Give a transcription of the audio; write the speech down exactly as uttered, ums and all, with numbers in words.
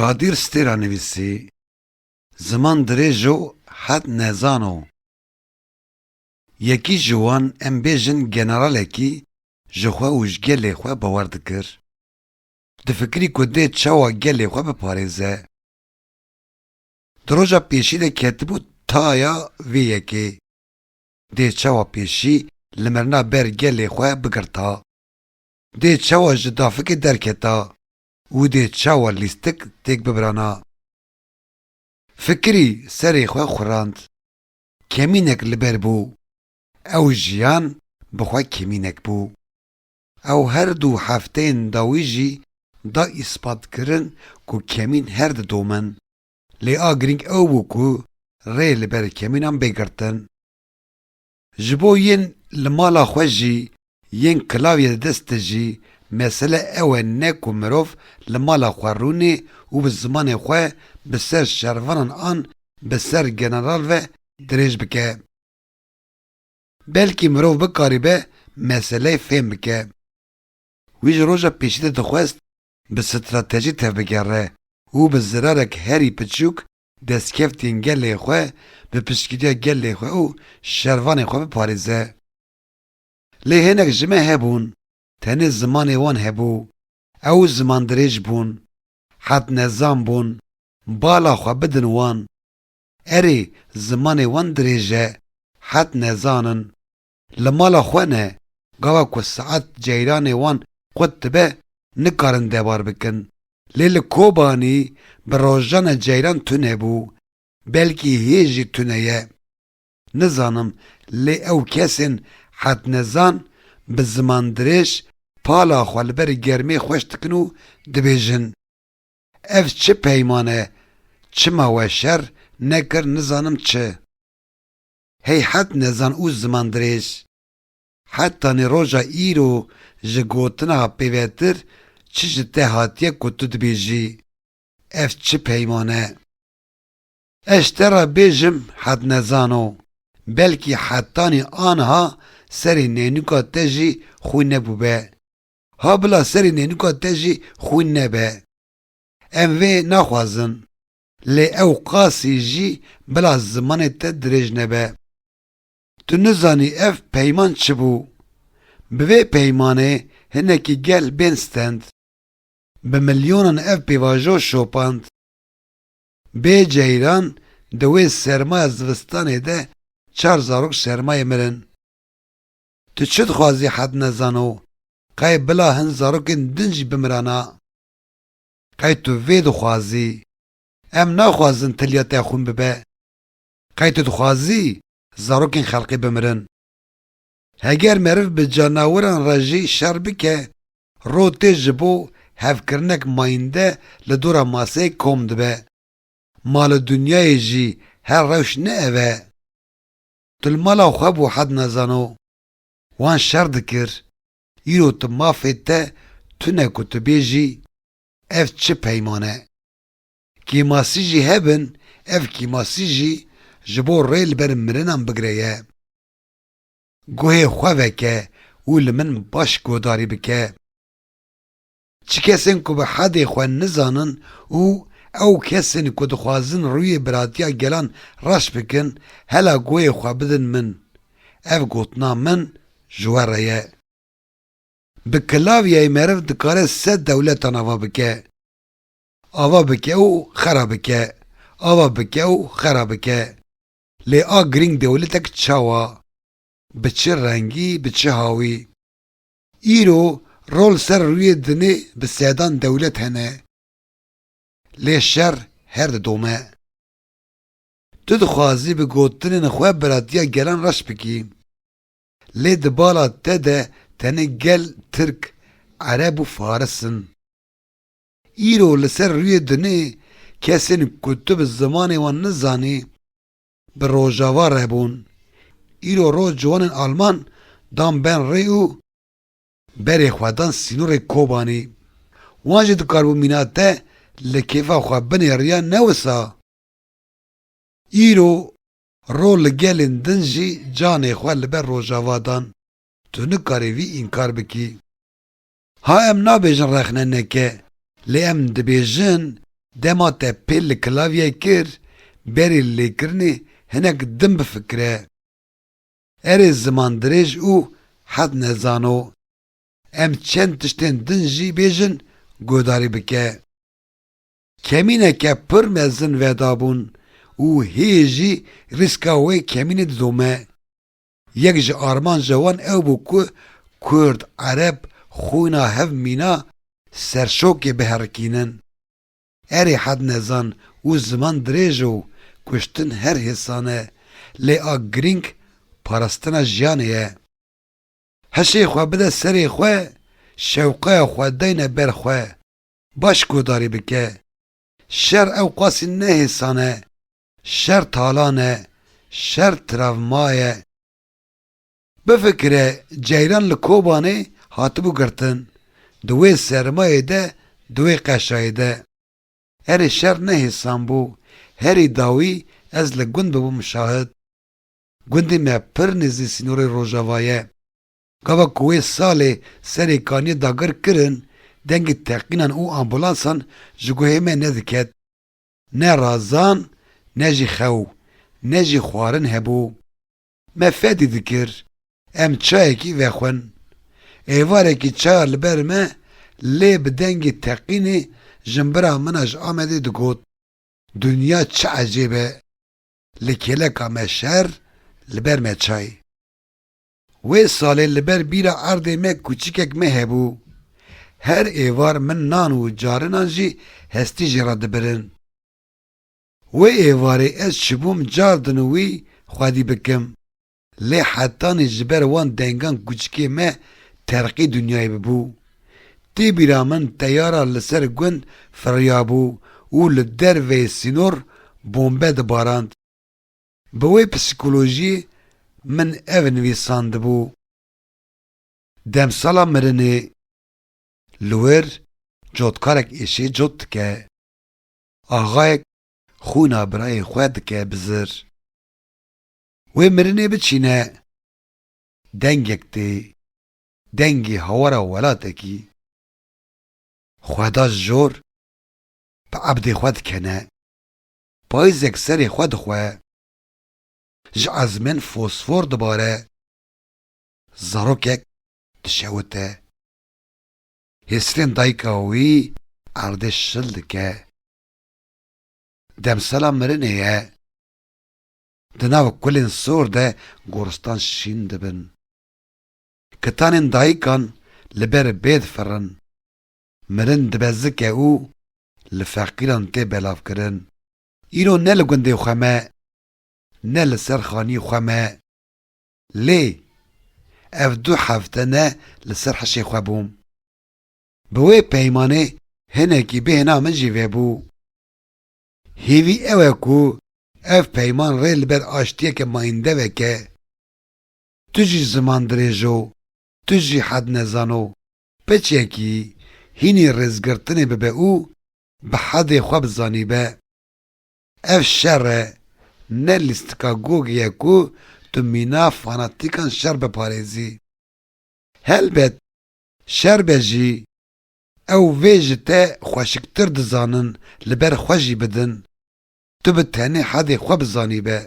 Kadir Stêra nivîsî, ziman dirêj û hed nezan o. Yekî ji wan, em bêjin generalekî, ji xwe û ji gelê xwe bawer dikir. Difikirî ku dê çawa gelê xwe biparêze. Di roja pêşî de ketibû taya vê yekê. Dê çawa pêşî li mirina ber gelê xwe bigirta. Dê çawa ji dafikê derketa û dê çawa lîstik têk bibirana. Fikirî serê xwe xurand. Kemînek li ber bû. Ew jiyan bi xwe kemînek bû. Ew her du hefteyên dawî jî da îspat kirin ku kemîn her didomin. Lê a girîng ew bû ku rê li ber kemînan bê girtin. Ji bo yên li mala xwe jî, yên kilav yê dest de jî, mesele ew e ne ku mirov li mala xwe rûnê û bi zimanê xwe bi ser şervanan an bi ser general ve dirêj bike. Belkî mirov bikaribe meseleyê fêm bike. Wî ji roja pêşî de dixwest bi stratejî tevbigere û bi zirarek herî piçûk destkeftên gelê xwe bi piştgiriya gelê xwe û şervanê xwe biparêze. Lê hinek ji me hebûn, tenê zimanê wan hebû, ew zimandirêj bûn, hetnezan bûn, bala xwe bidin wan. Erê, zimanê wan dirêj e, hetnezan in. Li mala xwe ne, gava ku saet ceyranê wan qut dibe, nikarin debar bikin. Lê li Kobanî bi rojane ceyran tune bû, belkî hê jî tune ye. Nizanim, lê ew kesên hetnezan bi zimandirêj pala xwe li ber germê xweş dikin û dibêjin, ev çi peyman e, çima we şer nekir nizanim çi. Hey hetnezan û zimandirêj, hetanî roja îro ji gotina pêvetir çi ji te hatiye ku tu dibêjî, ev çi peyman e? Ez ji te re bêjim hetnezano, belkî hetanî aniha serê nênûka te jî xwîn nebûbe. Ha bila serê nênûka te jî xwîn nebe. Em vê naxwazin. Lê ew qasî jî bila zimanê te dirêj nebe. Tu nizanî ev peyman çi bû? Bi vê peymanê hinekî gel bên stend. Bi milyonan ev pêvajo şopand. Bê ceyran di wê sermaya zivistanê de çar zarok sermayê mirin. Tu çi dixwazî hetnezano? Qey bila hin zarokên din jî bimirana? Qey tu vê dixwazî? Em naxwazin tiliya te xwîn bibe. Qey tu dixwazî zarokên xelkê bimirin? Heger meriv bi canawiran re jî şer bike, ro tê ji bo hevkirinek mayînde li dora maseyê kom dibe. Ma li dinyayê jî her rewş ne ev e? Tu li mala xwe bû hetnezano. Wan şer dikir. Îro tu mafê te tune ku tu bêjî, ev çi peyman e? Kêmasî jî hebin, ev kêmasî jî ji bo rê li ber mirinan bigire ye. Guhê xwe veke û li min baş guhdarî bike. Çi kesên ku bi hedê xwe nizanin û ew kesên ku dixwazin rûyê biratiya gelan reş bikin, hela guhê xwe bidin min. Ev gotina min ji we re ye. Bi kilavyayê meriv dikare sed dewletan ava bike. Ava bike û xera bike. Ava bike û xera bike. Lê a girîng dewletek çawa? Bi çi rengî, bi çi hawî? Îro rol ser rûyê dinê bi sedan dewlet hene. Lê şer her didome. Tu dixwazî bi gotinên xwe biratiya gelan reş bikî. Lê di bala te de tenê gel Tirk, Ereb û Faris in. Îro li ser rûyê dinê kesên ku tu bi zimanê wan nizanî, bi Rojava re bûn. Îro ro ciwanên Alman dan ben rê û berê xwe dan sînorê Kobanî. Wan jî dikaribû mîna te li kêfa xwe binêriya, ne wisa? Îro ro li gelên din jî canê xwe li ber Rojava dan. Tu nikarî vî înkar bikî. Ha em nabêjin rexne neke, lê em dibêjin Dema te pêl li klavyê kir, berî lêkirinê hinek din bifikire. Erê ziman dirêj û hed nezano. Em çend tiştên din jî bêjin, guhdarî bike. Kemîneke pir mezin vedabûn û hê jî rîska wê kemînê didome. Yek ji armanca wan ew bû ku Kurd, Ereb xwîna hev mîna serşokê biherikînin. Erê hed nezan û ziman dirêj û kuştin her hêsan e, lê a girîng parastina jiyanê ye. Hişê xwe bide serê xwe, şewqeya xwe deyne ber xwe. Baş guhdarî bike. Şer ew qasî ne hêsan e. Şer talan e. Şer travma ye. Bifikire, ceyran li Kobanê hatibû girtin. Di wê sermayê de, di wê qeşayê de. Erê şer ne hêsan bû. Herî dawî ez li gund bibûm şahid. Gundê me pir nêzî sînorê Rojava ye. Gava ku wê salê serê kaniyê dagir kirin, dengê teqînan û ambulansan ji guhê me nediket. Ne razan, ne jî xew, ne jî xwarin hebû. Me fedî dikir, em çayekî vexwin. Êvarekî çaya li ber me lê bi dengê teqînê jimbira min a ji Amedê digot, Dinya çi ecêb e! Li kêleka me şer, li ber me çay. Wê salê li ber bîra erdê me kûçikek me hebû. Her êvar min nan û carinan jî hestî jê re dibirin. Wê êvarê ez çibûm cardin wî xwedî bikim. Lê hetanî ji ber wan dengan kûçikê me terqî dinyayê bibû. Tê bîra min teyara li ser gund firiyabû û li derveyê sînor bombe dibarand. Bi wê psîkolojiyê min ev nivîsandibû. Demsala mirinê. Li wir cotkarek êşê cot dike. Axayek xwîna birayê xwe dike bizir. Wê mirinê biçîne. Dengek tê. Dengê hawara welatekî. Xweda ji jor bi ebdê xwe dikene. Payîzek serê xwe dixwe. Ji ezmên fosfor dibare. Zarokek dişewite. Hêsirên dayika wî erdê şil dike. Demsala mirinê ye. Di nav kulên sor de goristan şîn dibin. Kitanên dayikan li ber bê difirin. Mirin dibezike û li feqîran tê belavkirin. Îro ne li gundê xwe me, ne li ser xaniyê xwe me. Lê ev du hefte ne li ser hişê xwe bûm. Bi wê peymanê hinekî bêhna min jî vebû. Hêvî ew e ku ev peyman rê li ber aştiyeke mayînde veke. Tu jî ziman dirêj o, tu jî hed nezan o. Piçekî hînî rêzgirtinê bibe û bi hedê xwe bizanîbe. Ev şer e, ne lîstika Gogê ye ku tu mîna fanatîkan şer biparêzî. Helbet, şer be jî, ew vê ji te xweşiktir dizanin, li ber xwe jî bidin. Tu bi tenê hedê xwe bizanîbe.